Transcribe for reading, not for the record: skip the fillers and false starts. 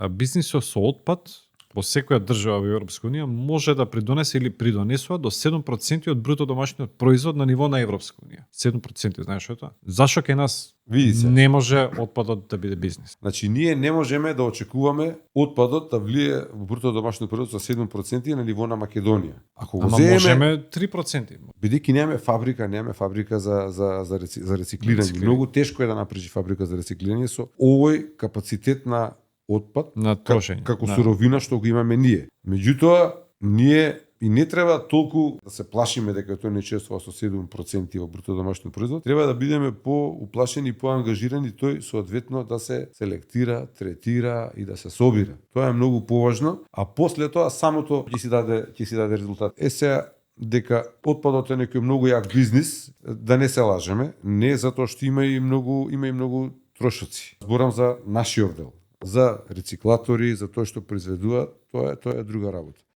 бизнисот со отпад во секоја држава во Европска унија може да придонесе или придонесува до 7% од бруто домашниот производ на ниво на Европска унија. 7%, знаеш што е тоа? Зашо кај нас не може отпадот да биде бизнис? Значи ние не можеме да очекуваме отпадот да влие во бруто домашниот производ со 7% на ниво на Македонија. Ако го земеме, можеме 3%. Бидејќи немаме фабрика за рециклирање. Многу тешко е да направиш фабрика за рециклирање со овој капацитет на отпад на трошење, како суровина што го имаме ние. Меѓутоа, ние и не треба толку да се плашиме дека тој не чествува со 7% во бруто домашниот производ. Треба да бидеме поуплашени, поангажирани, тој соодветно да се селектира, третира и да се собира. Тоа е многу поважно, а после тоа самото ќе си даде резултат. Сега дека отпадот е некој многу јак бизнис, да не се лажеме, не затоа што има и многу трошоци. Зборам за нашиот дел. За рециклатори, за тоа што произведуваат, тоа е друга работа.